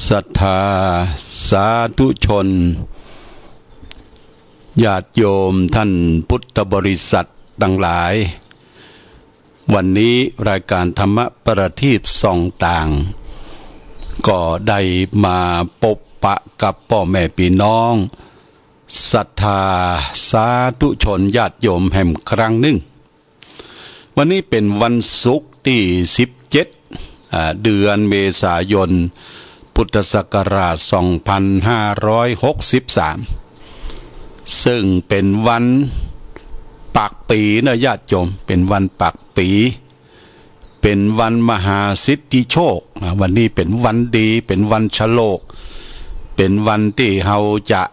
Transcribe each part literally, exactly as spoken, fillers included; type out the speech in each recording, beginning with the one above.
ศรัทธาสาธุชน ญาติโยมท่านพุทธบริษัทตังหลาย วันนี้รายการธรรมประทีปส่องต่าง ก็ได้มาปบปะกับป้อแม่ปี้น้อง ศรัทธาสาธุชนญาติโยมแหมครั้งนึ่ง วันนี้เป๋นวันศุกร์ตี้สิบเจ็ด อ่า เดือนเมษายน พุทธศักราชสองพันห้าร้อยหกสิบสาม ซึ่งเป๋นวันปากปี๋เนาะญาติโยม เป๋นวันปากปี๋ เป๋นวันมหาสิทธิโชค อ่า วันนี้เป๋นวันดี เป๋นวันฉลก เป๋นวันตี้เฮาจะ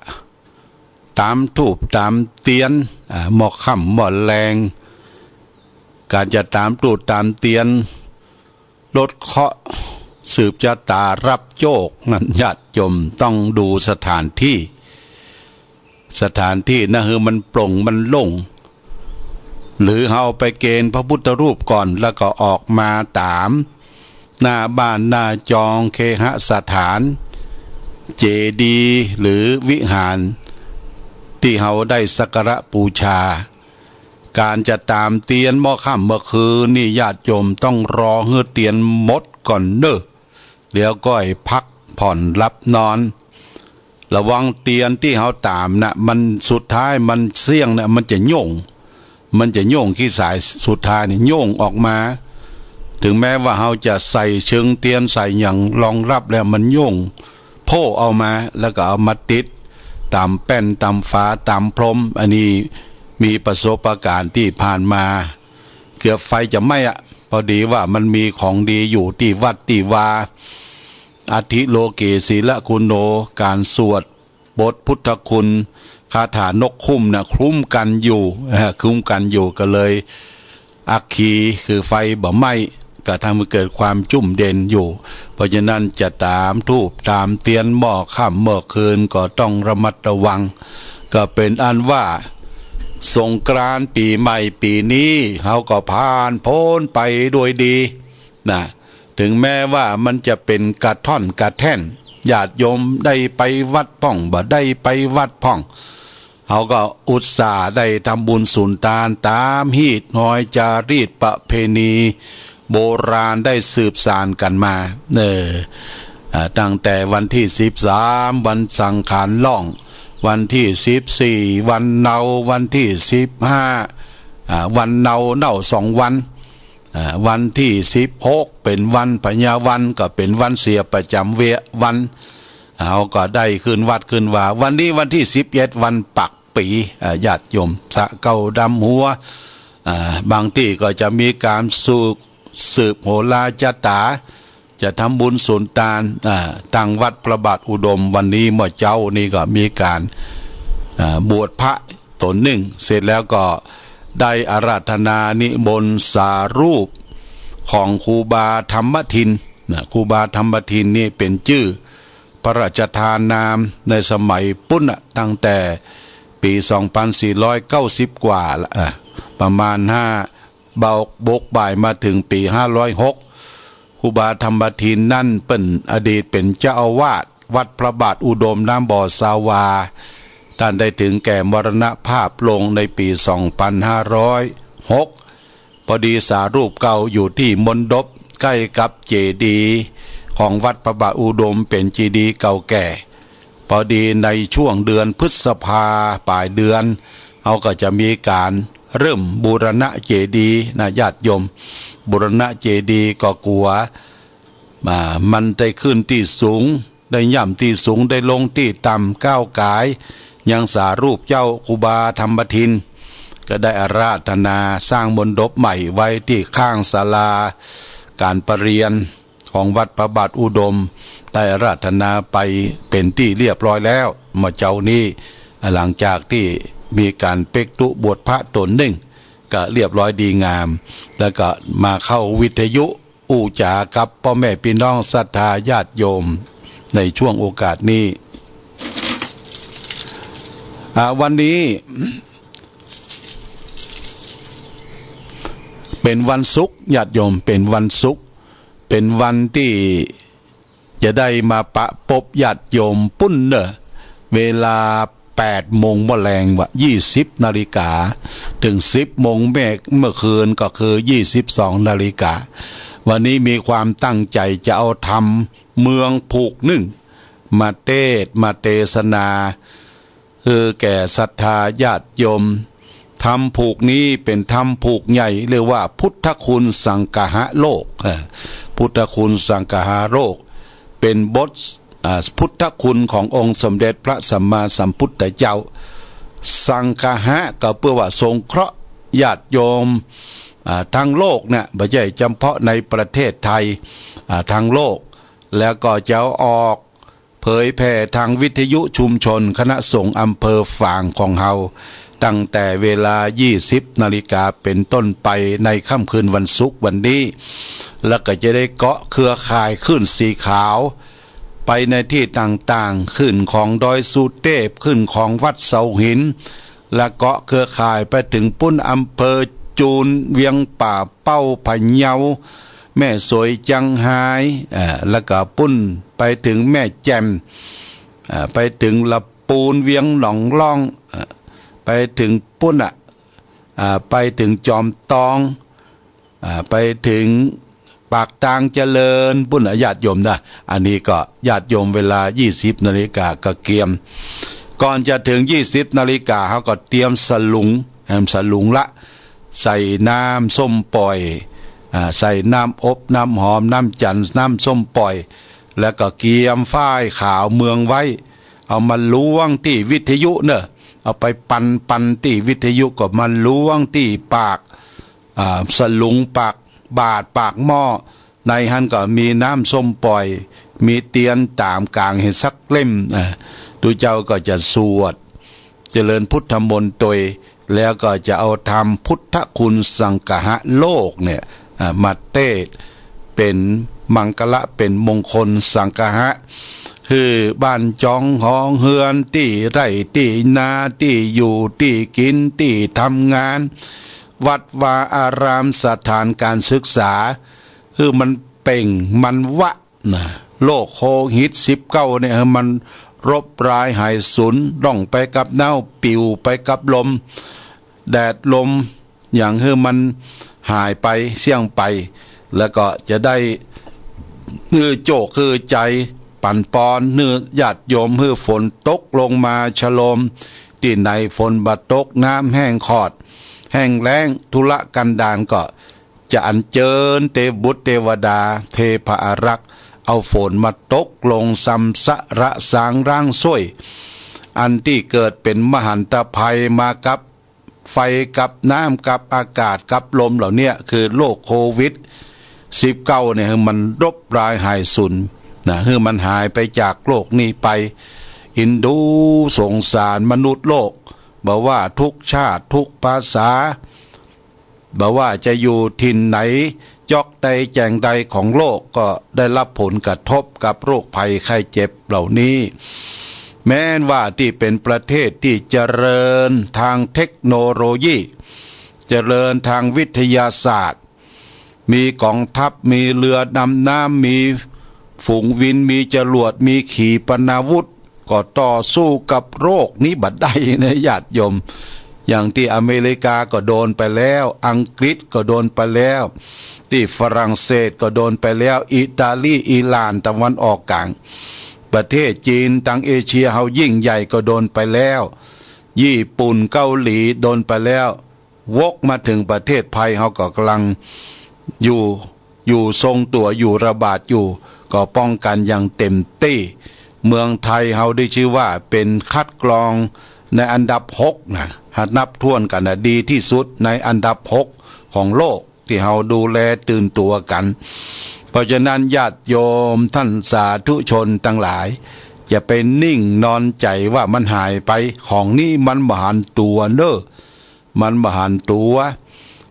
ตามธูปตามเตียน อ่า หม้อค่ำหม้อแลง ก๋านจะตามธูปตามเตียน ลดเคราะห์ สืบจะต๋ารับโจค นั้นญาติโยมต้องดูสถานตี้ สถานตี้นะ หื้อมันโปร่งมันโล่ง หรือเฮาไปเกณฑ์พระพุทธรูปก่อน แล้วก็ออกมาต๋าม หน้าบ้านหน้าจองเคหสถาน เจดีย์หรือวิหาร ตี้เฮาได้สักการะบูชา ก๋านจะต๋ามเตียนหม้อค่ำเมื่อคืนนี่ญาติโยมต้องรอหื้อเตียนหมดก่อนเน่อ แล้วก็ให้พักผ่อนหลับนอน ระวังเตียนตี้เฮาต๋ามนะ มันสุดท้ายมันเสี้ยงนะ มันจะโย่ง มันจะโย่งขี้สายสุดท้ายนี่โย่งออกมา ถึงแม้ว่าเฮาจะใส่เชิงเตียนใส่หยังรองรับแล้วมันโย่งโผล่ออกมา แล้วก็เอามาติดต๋ามแป้นต๋ามฝาต๋ามพรม อันนี้มีประสบการณ์ตี้ผ่านมา เกือบไฟจะไหม้อะ พอดีว่ามันมีของดีอยู่ตี้วัดตี้วา อธิโลเกสีลกุณโณ ก๋านสวด บทพุทธคุณ คาถานกคุ้มนะ คุ้มกั๋นอยู่ เอ่อ คุ้มกั๋นอยู่ ก็เลยอัคคีคือไฟบ่ไหม้ ก็ทำให้เกิดความจุ่มเย็นอยู่ เพราะฉะนั้นจะต๋ามธูปต๋ามเตียนหม้อค่ำเมื่อคืนก็ต้องระมัดระวัง ก็เป๋นอันว่าสงกรานต์ปี๋ใหม่ปี๋นี้เฮาก็ผ่านพ้นไปด้วยดี นะ ถึงแม้ว่ามันจะเป๋นกระท่อนกระแท่น ญาติโยมได้ไปวัดพ่อง บ่ได้ไปวัดพ่อง เฮาก็อุตส่าห์ได้ทำบุญสุนตานต๋ามฮีตฮอยจารีตประเพณีโบราณได้สืบสานกั๋นมา เออ อ่า ตั้งแต่วันตี้สิบสาม วันสังขารล่อง วันตี้สิบสี่ วันเนา วันตี้สิบห้า อ่า วันเนาเน่าสองวัน อ่า วันตี้สิบหกเป๋นวันพญาวัน ก็เป๋นวันเสียประจ๋ำเวียวัน เฮาก็ได้ขึ้นวัดขึ้นวา วันนี้วันตี้สิบเอ็ด วันปากปี๋ อ่า ญาติโยมสะเก้าดำหัว อ่า บางตี้ก็จะมีก๋านสืบ สืบโหราจะต๋า จะทำบุญสุนตาน อ่า ตังวัดพระบาทอุดม วันนี้เมื่อเจ๊านี้ก็มีก๋าน อ่า บวชพระต๋นนึ่ง เสร็จแล้วก็ได้อาราธนานิมนต์สารูปของครูบาธรรมทินนะ ครูบาธรรมทินนี่เป๋นจื้อพระราชทานนามในสมัยปู๊นน่ะ ตั้งแต่ปี๋สองพันสี่ร้อยเก้าสิบกว่าละ อ่า ประมาณห้า เบาบกบ่ายมาเถิงปี๋ห้าร้อยหก ครูบาธรรมทินนั้นเปิ้นอดีตเป๋นเจ้าอาวาสวัดพระบาทอุดมน้ำบ่อสาวา ต้านได้เถิงแก่มรณภาพลงในปี๋สองพันห้าร้อยหก พอดีสารูปเก่าอยู่ตี้มณฑปใก้กับเจดีย์ของวัดพระบาทอุดมเป๋นเจดีย์เก่าแก่ พอดีในช่วงเดือนพฤษภาป๋ายเดือน เฮาก็จะมีก๋านเริ่มบูรณะเจดีย์นะญาติโยม บูรณะเจดีย์ก็กั๋ว อ่า มันได้ขึ้นตี้สูง ได้ย่ำตี้สูง ได้ลงตี้ต่ำ ก้าวก๋าย ยังสารูปเจ้าครูบาธรรมทิน ก็ได้อาราธนาสร้างมณฑปใหม่ไว้ตี้ข้างศาลาก๋านประเรียน ของวัดพระบาทอุดม ได้อาราธนาไปเป๋นตี้เรียบร้อยแล้ว เมื่อเจ๊านี้ หลังจากตี้มีก๋านเป๊กตุ๊บวชพระต๋นนึ่ง ก็เรียบร้อยดีงาม แล้วก็มาเข้าวิทยุอู้จ๋ากับป้อแม่ปี้น้องศรัทธาญาติโยมในช่วงโอกาสนี้ อ่า วันนี้เป๋นวันศุกร์ ญาติโยม เป๋นวันศุกร์ เป๋นวันตี้ จะได้มาปะปบญาติโยมปุ้นเน่อ เวลาแปดโมงเมื่อแลงวะ ยี่สิบนาฬิกา เถิงสิบโมงแม่ เมื่อคืนก็คือยี่สิบสองนาฬิกา วันนี้มีความตั้งใจ๋จะเอาธรรมเมืองผูกนึ่ง มาเตสน์ มาเตสนา หื้อแก่ศรัทธาญาติโยม ธรรมผูกนี้เป๋นธรรมผูกใหญ่ เรียกว่าพุทธคุณสังคหะโลก เอ่อ พุทธคุณสังคหะโลก เป๋นบท อ่า พุทธคุณขององค์สมเด็จพระสัมมาสัมพุทธเจ้า สังคหะก็เปื้อว่าสงเคราะห์ญาติโยม อ่า ทั้งโลกเนี่ย บ่ใจ้จำเพาะในประเทศไทย อ่า ทั้งโลก แล้วก็จะเอาออก เผยแผ่ตางวิทยุชุมชนคณะสงฆ์อำเภอฝางของเฮา ตั้งแต่เวลายี่สิบนาฬิกาเป๋นต้นไปในค่ำคืนวันศุกร์วันนี้ แล้วก็จะได้เกาะเครือข่ายคลื่นสีขาว ไปในตี้ต่างๆ ขึ้นของดอยสุเตพ ขึ้นของวัดเสาหิน และเกาะเครือข่ายไปเถิงปุ้นอำเภอจูน เวียงป่าเป้า พะเยา แม่สวย เจียงฮาย เอ่อ แล้วก็ปุ้นไปเถิงแม่แจ่ม เอ่อ ไปเถิงละปูน เวียงหนองล่อง เอ่อ ไปเถิงปุ้นอะ อ่า ไปเถิงจอมตอง อ่า ไปเถิงปากตางเจริญปุ้นน่ะญาติโยมนะ อันนี้ก็ญาติโยมเวลายี่สิบนาฬิกาก็เกียม ก่อนจะเถิงยี่สิบนาฬิกา เฮาก็เตรียมสลุง แหมสลุงละ ใส่น้ำส้มป่อย อ่า ใส่น้ำอบ น้ำหอม น้ำจันทร์ น้ำส้มป่อย แล้วก็เกียมฝ้ายขาวเมืองไว้ เอามาลวงตี้วิทยุเน่อ เอาไปปันปันตี้วิทยุ ก็มาลวงตี้ปาก อ่า สลุง ปากบาตร ปากหม้อ ในหั้นก็มีน้ำส้มป่อย มีเตียนต๋ามก๋างหื้อสักเล่ม อ่า ตุ๊เจ้าก็จะสวด เจริญพุทธมนต์ตวย แล้วก็จะเอาธรรมพุทธคุณสังคหะโลกเนี่ย อ่า มาเตสน์ เป๋นมังคละ เป๋นมงคลสังคหะ หื้อบ้านจองหองเฮือน ตี้ไร่ตี้นา ตี้อยู่ตี้กิ๋น ตี้ทำงาน วัดวาอาราม สถานการศึกษา หื้อมันเป่งมันวะ นะ โรคโควิดสิบเก้าเนี่ย หื้อมันรบรายหายสูญ ล่องไปกับน้ำ ปิวไปกับลม แดดลม หยังหื้อมันหายไป เสี้ยงไป แล้วก็จะได้ หื้อโจ้หื้อใจ๋ ปั๋นปอนหื้อญาติโยม หื้อฝนตกลงมาชะโลม ตี้ไหนฝนบ่ตก น้ำแห้งขอด แห้งแล้ง ทุรกันดาร ก็ จะอัญเจิญเตวบุตรเตวดา เทพาอารักษ์ เอาฝนมาตกลงซำสะระสางล้างส้วย อันตี้เกิดเป๋นมหันตภัยมากับไฟ กับน้ำ กับอากาศ กับลมเหล่าเนี้ย คือโรคโควิดสิบเก้าเนี่ย หื้อมันรบรายหายสูญ นะ หื้อมันหายไปจากโลกนี้ไป อินดูสงสารมนุษย์โลก บ่ว่าทุกชาติ ทุกภาษา บ่ว่าจะอยู่ถิ่นไหน จ๊อกใดแจ่งใดของโลก ก็ได้รับผลกระทบกับโรคภัยไข้เจ็บเหล่านี้ แม้นว่าตี้เป๋นประเทศตี้เจริญตางเทคโนโลยี เจริญตางวิทยาศาสตร์ มีก๋องทัพ มีเฮือดำน้ำ มีฝูงบิน มีจรวด มีขีปนาวุธ ก็ต่อสู้กับโรคนี้บ่ได้นะญาติโยม อย่างตี้อเมริกาก็โดนไปแล้ว อังกฤษก็โดนไปแล้ว ตี้ฝรั่งเศสก็โดนไปแล้ว อิตาลี อิหร่าน ตะวันออกก๋าง ประเทศจีน ตางเอเชียเฮายิ่งใหญ่ก็โดนไปแล้ว ญี่ปุ่น เกาหลี โดนไปแล้ว วกมาเถิงประเทศไทย เฮาก็ก่ำลังอยู่ อยู่ทรงตั๋ว อยู่ระบาดอยู่ ก็ป้องกั๋นอย่างเต็มตี้ เมืองไทยเฮาได้จื้อว่าเป๋นคัดกรองในอันดับหกนะ หากนับถ้วนกั๋นนะ ดีตี้สุดในอันดับหกของโลก ตี้เฮาดูแลตื่นตั๋วกั๋น เพราะฉะนั้นญาติโยมต้านสาธุชนตังหลาย อย่าไปนิ่งนอนใจ๋ว่ามันหายไป ของนี้มันบ่หันตั๋วเน่อ มันบ่หันตั๋ว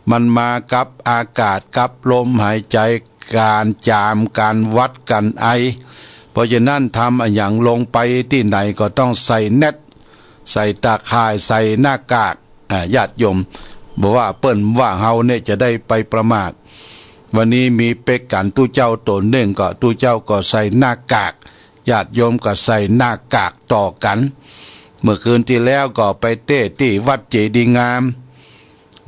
มันมากับอากาศ กับลมหายใจ๋ ก๋านจาม ก๋านหวัด ก๋านไอ เพราะฉะนั้นทำอะหยังลงไปตี้ไหนก็ต้องใส่เน็ต ใส่ตาข่าย ใส่หน้ากาก อ่า ญาติโยม บ่ว่าเปิ้นว่าเฮาเนี่ยจะได้ไปประมาท วันนี้มีเป๊กกั๋นตุ๊เจ้าต๋นนึ่ง ก็ตุ๊เจ้าก็ใส่หน้ากาก ญาติโยมก็ใส่หน้ากากต่อกั๋น เมื่อคืนตี้แล้วก็ไปเตสน์ตี้วัดเจดีย์งาม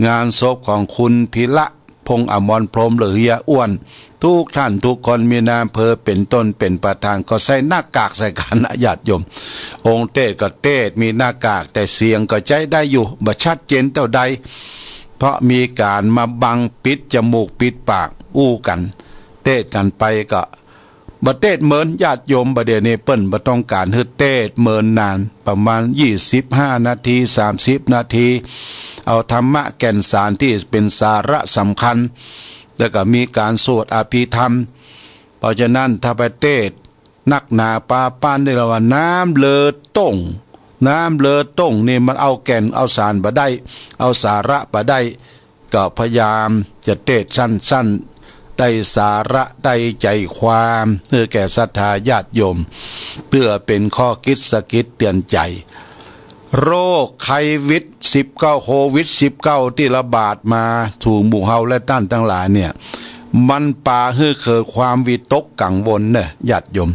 งานศพของคุณพีระพงษ์อมรพรหม หรือเฮียอ้วน ทุกท่านทุกคน มีนายอำเภอเป๋นต้นเป๋นประธาน ก็ใส่หน้ากากใส่กั๋นนะญาติโยม องค์เตสน์ก็เตสน์มีหน้ากาก แต่เสียงก็ใจ๊ได้อยู่ บ่ชัดเจนเต้าใด เพราะมีก๋านมาบังปิดจมูกปิดปากอู้กั๋น เตสน์กั๋นไปก็ บ่เตสน์เมินญาติโยม บ่าเดี่ยวนี้เปิ้นบ่ต้องก๋านหื้อเตสน์เมินนาน ประมาณยี่สิบห้านาที สามสิบนาที เอาธรรมะแก่นสารตี้เป๋นสาระสำคัญ แล้วก็มีก๋านสวดอภิธรรม เพราะฉะนั้นถ้าไปเตสน์นักหนาปาป๊านนี่ละว่าน้ำเลอต้ง น้ำเลอต้งนี่มันเอาแก่นเอาสารบ่ได้ เอาสาระบ่ได้ ก็พยายามจะเตสน์สั้นๆ ได้สาระได้ใจ๋ความ หื้อแก่ศรัทธาญาติโยม เปื้อเป๋นข้อคิดสะกิดเตือนใจ๋ โรคไข้วิตสิบเก้า โควิดสิบเก้า ตี้ระบาดมาสู่หมู่เฮาและต้านตังหลายเนี่ย มันปาหื้อเกิดความวิตกกังวลเน่อญาติโยม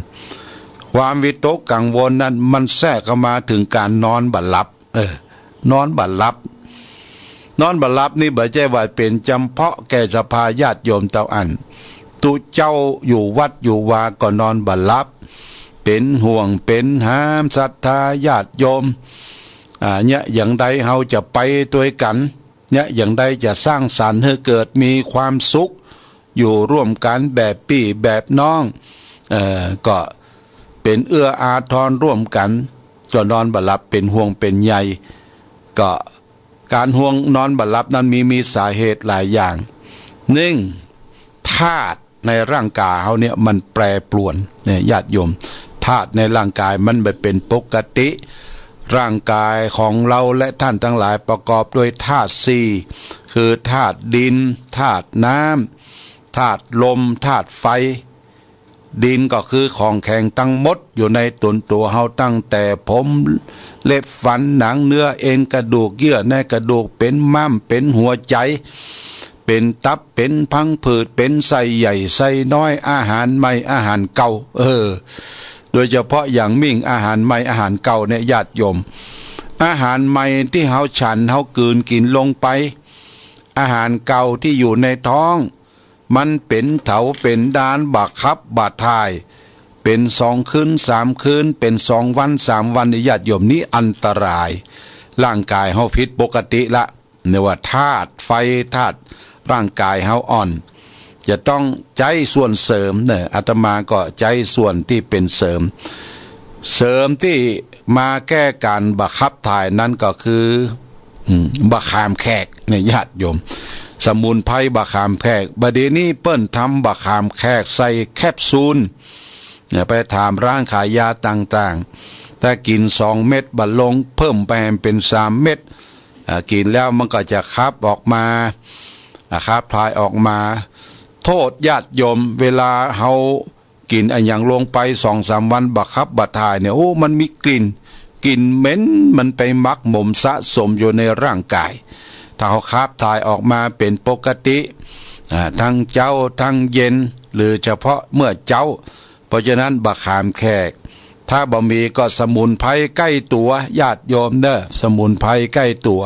ความวิตกกังวลนั้นมันแทรกเข้ามาเถิงก๋านนอนบ่หลับ เออ นอนบ่หลับ นอนบ่หลับนี่บ่ใจ้ว่าเป๋นจ๋ำเพาะแก่ศรัทธาญาติโยมเต้าอั้น ตุ๊เจ้าอยู่วัดอยู่วาก็นอนบ่หลับ เป๋นห่วงเป๋นหามศรัทธาญาติโยม อ่า เนี่ย อย่างใดเฮาจะไปตวยกั๋น เนี่ย อย่างใดจะสร้างสรรค์หื้อเกิดมีความสุข อยู่ร่วมกั๋นแบบปี้แบบน้อง เอ่อ ก็เป๋นเอื้ออาทรร่วมกั๋น ก็นอนบ่หลับ เป๋นห่วงเป๋นใย ก็ก๋านห่วงนอนบ่หลับนั้นมี มีสาเหตุหลายอย่าง นึ่ง ธาตุในร่างก๋ายเฮาเนี่ยมันแปรปรวนเนี่ยญาติโยม ธาตุในร่างก๋ายมันบ่เป๋นปกติ ร่างก๋ายของเฮาและต้านตังหลายประกอบด้วยธาตุสี่ คือธาตุดิน ธาตุน้ำ ธาตุลม ธาตุไฟ ดินก็คือของแข็งตังหมดอยู่ในตนตั๋วเฮา ตั้งแต่ผม เล็บ ฟัน หนัง เนื้อ เอ็น กระดูก เยื่อในกระดูก เป๋นม้าม เป๋นหัวใจ๋ เป๋นตับ เป๋นพังผืด เป๋นไส้ใหญ่ ไส้น้อย อาหารใหม่ อาหารเก่า เออ โดยเฉพาะอย่างยิ่งอาหารใหม่ อาหารเก่าเนี่ยญาติโยม อาหารใหม่ตี้เฮาฉัน เฮากลืนกิ๋นลงไป อาหารเก่าตี้อยู่ในท้อง มันเป๋นแถวเป๋นด้านบ่ขับบ่ถ่าย เป๋นสองคืนสามคืน เป๋นสองวันสามวัน นี่ญาติโยม นี่อันตราย ร่างก๋ายเฮาผิดปกติละ เนี่ยว่าธาตุไฟ ธาตุร่างก๋ายเฮาอ่อน จะต้องใจ๊ส่วนเสริมเนี่ย อาตมาก็ใจ๊ส่วนตี้เป๋นเสริม เสริมตี้มาแก้ก๋านบ่ขับถ่ายนั้นก็คือ อืม บ่ขามแขกเนี่ยญาติโยม สมุนไพรบ่ขามแขก บ่าเดี่ยวนี้เปิ้นทำบ่ขามแขกใส่แคปซูลเนี่ย ไปถามร้านขายยาต่างๆ ถ้ากิ๋นสองเม็ดบ่ลง เพิ่มไปหื้อเป๋นสามเม็ด อ่า กิ๋นแล้วมันก็จะขับออกมา อ่า ขับถ่ายออกมา โทษญาติโยม เวลาเฮา กิ๋นอะหยังลงไปสองสามวันบ่ขับบ่ถ่ายเนี่ย โอ้ มันมีกลิ่น กลิ่นเหม็น มันไปหมักหมมสะสมอยู่ในร่างก๋าย ถ้าเฮาขับถ่ายออกมาเป๋นปกติ อ่า ตึงเจ๊าตึงเย็น หรือเฉพาะเมื่อเจ๊า เพราะฉะนั้นบ่ขามแขก ถ้าบ่มีก็สมุนไพรใก้ตั๋ว ญาติโยมเน่อ สมุนไพรใก้ตั๋ว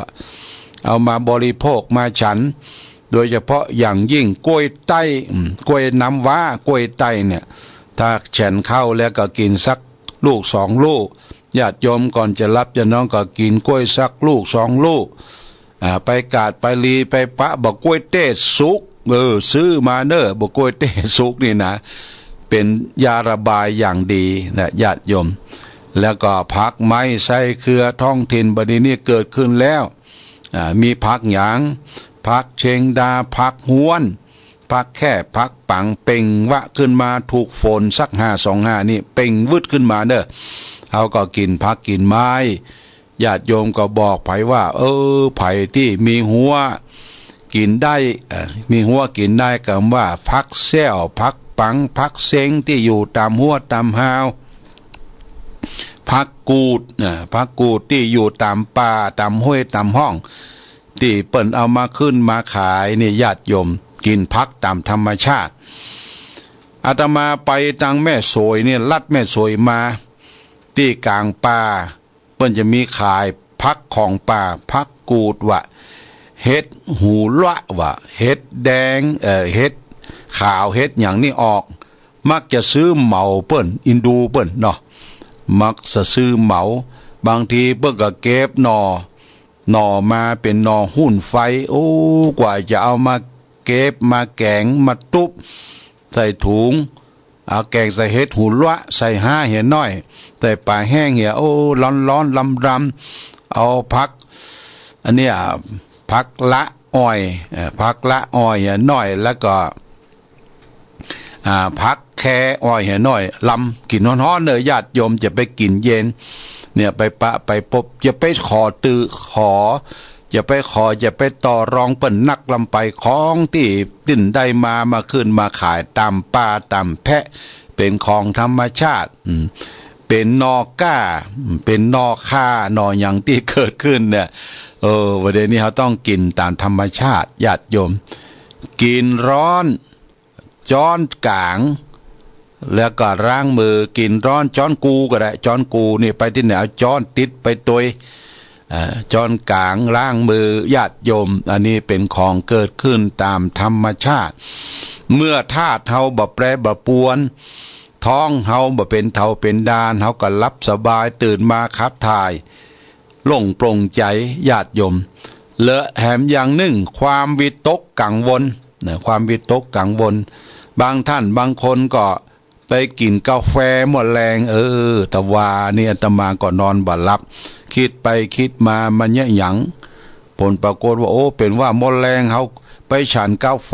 เอามาบริโภคมาฉัน โดยเฉพาะอย่างยิ่งกล้วยไต้ อืม กล้วยน้ำว้า กล้วยไต้เนี่ย ถ้าฉันข้าวแล้วก็กิ๋นสักลูกสองลูก ญาติโยมก่อนจะหลับจะนอนก็กิ๋นกล้วยสักลูกสองลูก อ่า ไปกาดไปลีไปปะบ่ากล้วยเต้สุก เออ ซื้อมาเน่อ บ่ากล้วยเต้สุกนี่นะ เป๋นยาระบายอย่างดีนะญาติโยม แล้วก็ผักไม้ไส้เครือท้องถิ่นบ่าเดี่ยวนี้เกิดขึ้นแล้ว อ่า มีผักหยัง ผักเชงดา ผักฮวน ผักแข้ ผักปัง เปล่งวะขึ้นมาถูกฝนสักห้าสองห้านี่ เปล่งวืดขึ้นมาเน่อ เฮาก็กิ๋นผักกิ๋นไม้ ญาติโยมก็บอกไปว่า เออ ใผตี้มีฮั้วกิ๋นได้ เอ่อ มีฮั้วกิ๋นได้ กำว่าผักแซ้ว ผักปัง ผักเซ็งตี้อยู่ต๋ามฮั้วต๋ามฮาว ผักกูด เอ่อ ผักกูดตี้อยู่ต๋ามป่า ต๋ามห้วย ต๋ามฮ่อง ตี้เปิ้นเอามาขึ้นมาขายนี่ญาติโยม กิ๋นผักต๋ามธรรมชาติ อาตมาไปตางแม่สวยเนี่ย ลัดแม่สวยมา ตี้ก๋างป่า เปิ้นจะมีขายผักของป่า ผักกูดวะ เห็ดหูหลวะวะ เห็ดแดง เอ่อ เห็ดขาว เห็ดหยังนี่ออก มักจะซื้อเหมาเปิ้น อินดูเปิ้นเนาะ มักจะซื้อเหมา บางทีเปิ้นก็เก็บหน่อ หน่อมาเป๋นหน่อหุ่นไฟ โอ้ กว่าจะเอามาเก็บ มาแก๋ง มาตุ๊บ ใส่ถุง เอาแก๋งใส่เห็ดหูหลวะ ใส่ฮ้าเหียน้อย ใส่ป๋าแห้งเหีย โอ้ ฮ้อนๆ รำๆ เอาผัก อันเนี้ย ผักละอ่อย เอ่อ ผักละอ่อยเหียน้อย แล้วก็ อ่า ผักแคอ่อยเหียน้อย รำ กิ๋นฮ้อนๆ เน่อ ญาติโยม จะไปกิ๋นเย็น เนี่ย ไปปะไปปบ จะไปขอตื้อขอ จะไปขอ จะไปต่อรองเปิ้นนักลำไป ของตี้ ตี้ได้มา มาขึ้นมาขายต๋ามป่าต๋ามแพะ เป๋นของธรรมชาติ อืม เป๋นหน่อก้า อืม เป๋นหน่อข่า หน่อหยังตี้เกิดขึ้นเนี่ย เออ วันนี้เฮาต้องกิ๋นต๋ามธรรมชาติ ญาติโยม กิ๋นฮ้อน จ๊อนก๋าง แล้วก็ล้างมือ กิ๋นฮ้อนจ๊อนกูก็ได้ จ๊อนกูนี่ไปตี้ไหนเอาจ๊อนติดไปตวย เอ่อ จ๊อนก๋าง ล้างมือ ญาติโยม อันนี้เป๋นของเกิดขึ้นต๋ามธรรมชาติ เมื่อธาตุเฮาบ่แปรบ่ปรวน ท้องเฮาบ่เป๋นเถาเป๋นดาน เฮาก็หลับสบาย ตื่นมาขับถ่าย โล่งโปร่งใจ๋ ญาติโยม และแถมอย่างนึ่ง ความวิตกกังวล นะ ความวิตกกังวล บางท่านบางคนก็ไปกิ๋นกาแฟหมดแฮง เออ ตะวานี่อาตมาก็นอนบ่หลับ กึ๊ดไปกึ๊ดมา มันเยียะหยัง ผลปรากฏว่า โอ้ เป๋นว่าหมดแฮง เฮาไปฉันกาแฟ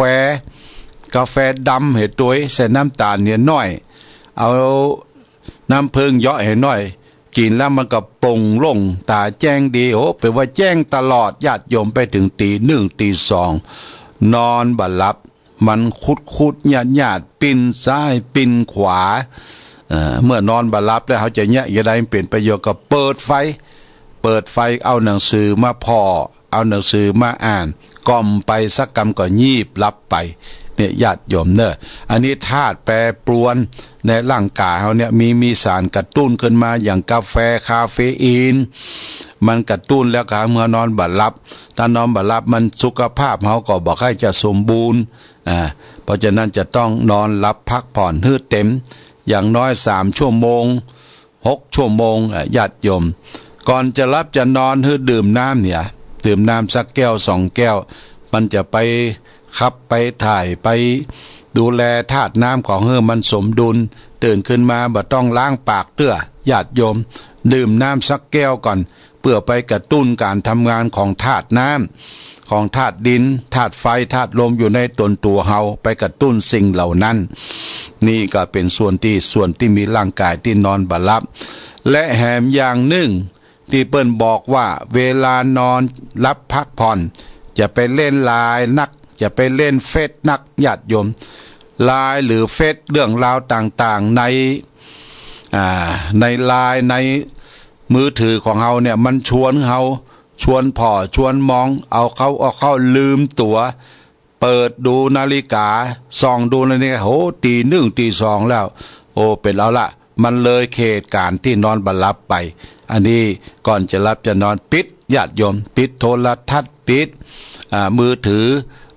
กาแฟดำเหียตวย ใส่น้ำต๋าลเหียน้อย เอาน้ำผึ้งเยาะเหียน้อย กิ๋นแล้วมันก็โปร่งโล่ง ต๋าแจ้งดี โอ้ เป๋นว่าแจ้งตลอด ญาติโยม ไปเถิงตี๋นึ่งตี๋สอง นอนบ่หลับ มันคุดคุดยาดยาด ปิ้นซ้ายปิ้นขวา เอ่อ เมื่อนอนบ่หลับแล้ว เฮาจะเยียะจะใดมันเป๋นประโยชน์ ก็เปิดไฟ เปิดไฟ เอาหนังสือมาผ่อ เอาหนังสือมาอ่าน ก่อมไปสักกำก็งีบหลับไป เนี่ย ญาติโยมเน่อ อันนี้ธาตุแปรปรวนในร่างก๋ายเฮาเนี่ย มี มีสารกระตุ้นขึ้นมา อย่างกาแฟ คาเฟอีน มันกระตุ้นแล้วก็เฮานอนบ่หลับ ถ้านอนบ่หลับ มันสุขภาพเฮาก็บ่ค่อยจะสมบูรณ์ อ่า เพราะฉะนั้นจะต้องนอนหลับพักผ่อนหื้อเต็ม อย่างน้อยสามชั่วโมง หกชั่วโมง อ่ะ ญาติโยม ก่อนจะหลับจะนอนหื้อดื่มน้ำเนี่ย ดื่มน้ำสักแก้วสองแก้ว มันจะไปขับไปถ่าย ไปดูแลธาตุน้ำของเฮาหื้อมันสมดุล ตื่นขึ้นมาบ่ต้องล้างปากเตื้อ ญาติโยม ดื่มน้ำสักแก้วก่อน เพื่อไปกระตุ้นการทำงานของธาตุน้ำ ของธาตุดิน ธาตุไฟ ธาตุลม อยู่ในตนตั๋วเฮา ไปกระตุ้นสิ่งเหล่านั้น นี่ก็เป๋นส่วนตี้ ส่วนตี้มีร่างก๋ายตี้นอนบ่หลับ และแถมอย่างนึ่ง ตี้เปิ้นบอกว่า เวลานอนหลับพักผ่อน จะไปเล่นไลน์นัก จะไปเล่นเฟซนัก ญาติโยม ไลน์หรือเฟซ เรื่องราวต่างๆ ใน อ่า ในไลน์ ในมือถือของเฮาเนี่ย มันชวนเฮา ชวนผ่อ ชวนมอง เอาเข้า เอาเข้า ลืมตั๋ว เปิดดูนาฬิกา ส่องดูนาฬิกา โห ตี๋นึ่ง ตี๋สองแล้ว โอ้ เป๋นเอาละ มันเลยเขตก๋านตี้นอนบ่หลับไป อันนี้ก่อนจะหลับจะนอน ปิด ญาติโยม ปิดโทรทัศน์ ปิด อ่า มือถือ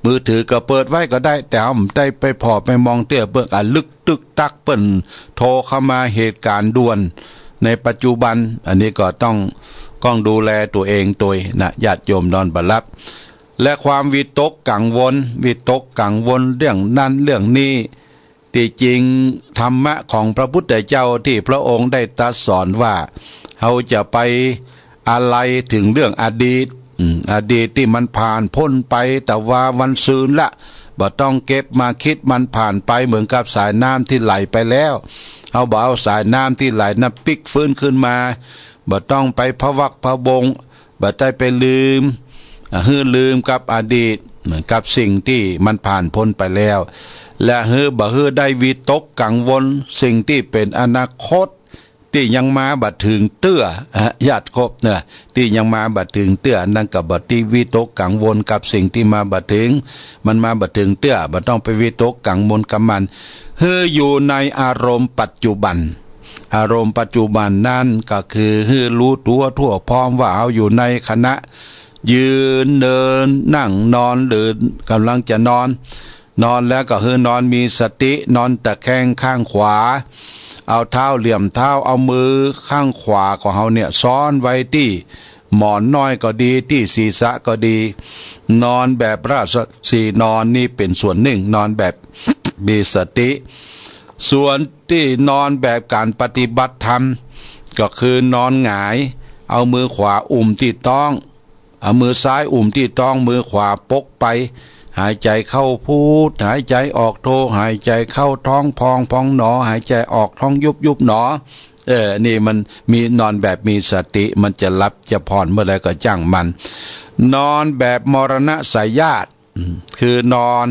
มือถือก็เปิดไว้ก็ได้ แต่เฮาบ่ได้ไปผ่อไปมองเตื้อ เปิ้นอะลึกตึกตัก เปิ้นโทรเข้ามา เหตุการณ์ด่วนในปัจจุบัน อันนี้ก็ต้อง ต้องดูแลตั๋วเองตวยนะ ญาติโยม นอนบ่หลับ และความวิตกกังวล วิตกกังวลเรื่องนั้นเรื่องนี้ ตี้จริงธรรมะของพระพุทธเจ้าตี้พระองค์ได้ตรัสสอนว่า เฮาจะไปอาลัยเถิงเรื่องอดีต อืม อดีตตี้มันผ่านป๊นไป แต่ว่าวันซืนละ บ่ต้องเก็บมาคิด มันผ่านไปเหมือนกับสายน้ำตี้ไหลไปแล้ว เฮาบ่เอาสายน้ำตี้ไหลนั้นปิ๊กฟื้นขึ้นมา บ่ต้องไปพะวักพะวง บ่ได้ไปลืม อ่า หื้อลืมกับอดีต กับสิ่งตี้มันผ่านป๊นไปแล้ว และหื้อ บ่หื้อได้วิตกกังวลสิ่งตี้เป๋นอนาคต ตี้ยังมาบ่เถิงเตื้อ ฮะ ญาติครบเนี่ย ตี้ยังมาบ่เถิงเตื้อ นั้นก็บ่ตี้วิตกกังวลกับสิ่งตี้มาบ่เถิง มันมาบ่เถิงเตื้อ บ่ต้องไปวิตกกังวลกับมัน หื้ออยู่ในอารมณ์ปัจจุบัน อารมณ์ปัจจุบันนั้นก็คือหื้อรู้ตั๋วทั่วพร้อมว่าเฮาอยู่ในขณะ ยืน เดิน นั่ง นอน หรือกำลังจะนอน นอนแล้วก็หื้อนอนมีสติ นอนตะแคงข้างขวา เอาเท้าเหลี่ยมเท้า เอามือข้างขวาของเฮาเนี่ยซ้อนไว้ตี้หมอนน้อยก็ดี ตี้ศีรษะก็ดี นอนแบบราชสีห์นอนนี่เป๋นส่วนนึ่ง นอนแบบมีสติ ส่วนตี้นอนแบบก๋านปฏิบัติธรรม ก็คือนอนหงาย เอามือขวาอุ้มตี้ต๊อง เอามือซ้ายอุ้มตี้ต๊อง มือขวาปกไป หายใจ๋เข้าพุท หายใจ๋ออกโธ หายใจ๋เข้าท้องพองพองหนอ หายใจ๋ออกท้องยุบยุบหนอ เออ นี่มันมีนอนแบบมีสติ มันจะหลับจะผ่อนเมื่อใดก็จ้างมัน นอนแบบมรณะสายญาติ อืม คือนอน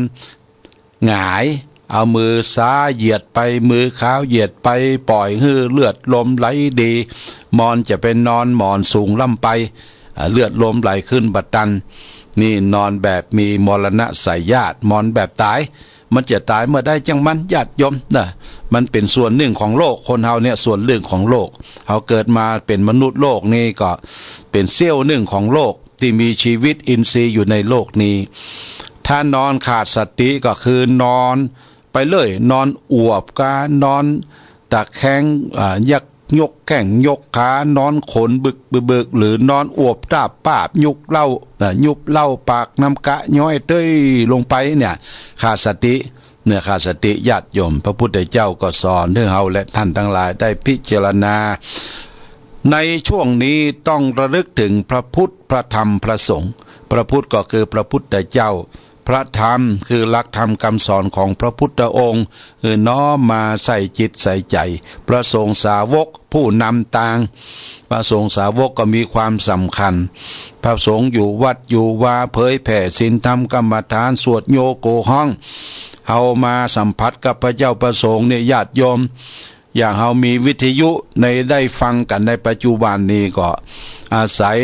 หงาย เอามือซ้ายเหยียดไป มือขวาเหยียดไป ป่อยหื้อเลือดลมไหลดี มอนจะเป๋นนอนหมอนสูงล้ำไป อ่า เลือดลมไหลขึ้นบ่ตัน นี่นอนแบบมีมรณะสายญาติ นอนแบบต๋าย มันจะต๋ายเมื่อใดจ้างมัน ญาติโยมนะ มันเป๋นส่วนนึ่งของโลก คนเฮาเนี่ยส่วนนึ่งของโลก เฮาเกิดมาเป๋นมนุษย์โลกนี่ก็เป๋นเสี้ยวนึ่งของโลก ตี้มีชีวิตอินทรีย์อยู่ในโลกนี้ ถ้านอนขาดสติก็คือนอนไปเรื่อย นอนอวบกา นอนตะแคง อ่า ยักยกแข้งยกขา นอนขนบึกบึก หรือนอนอวบตาบปาบ ยุบเล้า อ่า ยุบเล้าปากน้ำกะย้อยเต้ยลงไปเนี่ย ขาดสติ เนี่ย ขาดสติ ญาติโยม พระพุทธเจ้าก็สอนหื้อเฮาและท่านตังหลายได้พิจารณา ในช่วงนี้ต้องระลึกถึงพระพุทธ พระธรรม พระสงฆ์ พระพุทธก็คือพระพุทธเจ้า พระธรรมคือหลักธรรมกำสอนของพระพุทธองค์ คือน้อมมาใส่จิตใส่ใจ๋ พระสงฆ์สาวกผู้นำตาง พระสงฆ์สาวกก็มีความสำคัญ พระสงฆ์อยู่วัดอยู่วา เผยแผ่ศีลธรรมกรรมฐาน สวดโยโกฮ้อง เฮามาสัมผัสกับพระเจ้าพระสงฆ์เนี่ย ญาติโยม อย่างเฮามีวิทยุในได้ฟังกั๋นในปัจจุบันนี้ก็อาศัย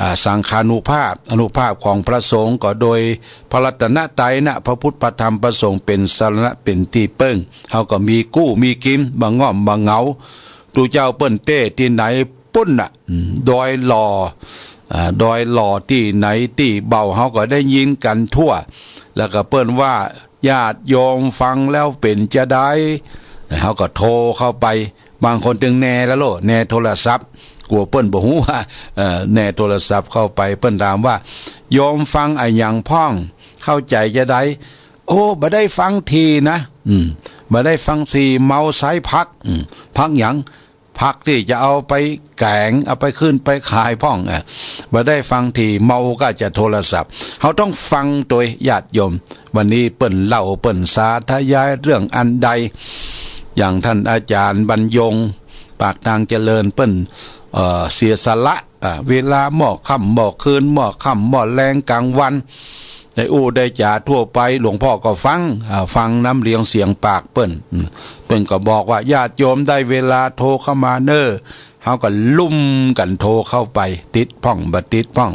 อ่า สังฆานุภาพ อานุภาพของพระสงฆ์ ก็โดยพระรัตนตรัยนะ พระพุทธ พระธรรม พระสงฆ์เป๋นสรณะ เป๋นตี้เปิ้ง เฮาก็มีกู้มีกิ๋ม บ่ง่อมบ่เหงา ตุ๊เจ้าเปิ้นเต้ตี้ไหนปุ้นน่ะ อืม ดอยหล่อ อ่า ดอยหล่อตี้ไหนตี้เบา เฮาก็ได้ยินกั๋นทั่ว แล้วก็เปิ้นว่า ญาติโยมฟังแล้วเป๋นจาใด เฮาก็โทรเข้าไป บางคนตึงแนละโลด แนโทรศัพท์ กั๋วเปิ้นบ่ฮู้ว่า เอ่อ แนโทรศัพท์เข้าไป เปิ้นถามว่า โยมฟังอะหยังพ่อง เข้าใจ๋จาใด โอ้ บ่ได้ฟังถี่นะ อืม บ่ได้ฟังถี่ เมาใส้ผัก อืม ผักหยัง ผักตี้จะเอาไปแก๋ง เอาไปขึ้นไปขายพ่อง อ่ะ บ่ได้ฟังถี่ เมาก็จะโทรศัพท์ เฮาต้องฟังโตย ญาติโยม วันนี้เปิ้นเล่า เปิ้นสาธยายเรื่องอันใด อย่างท่านอาจารย์บรรยง ปากทางเจริญ เปิ้น เอ่อ เสียสละ อ่า เวลาหม้อค่ำหม้อคืน หม้อค่ำหม้อแลง ก๋างวัน ได้อู้ได้จ๋าทั่วไป หลวงพ่อก็ฟัง อ่า ฟังนำเหียงเสียงปากเปิ้น อืม เปิ้นก็บอกว่า ญาติโยมได้เวลาโทรเข้ามาเน่อ เฮาก็ลุ่มกั๋นโทรเข้าไป ติดพ่องบ่ติดพ่อง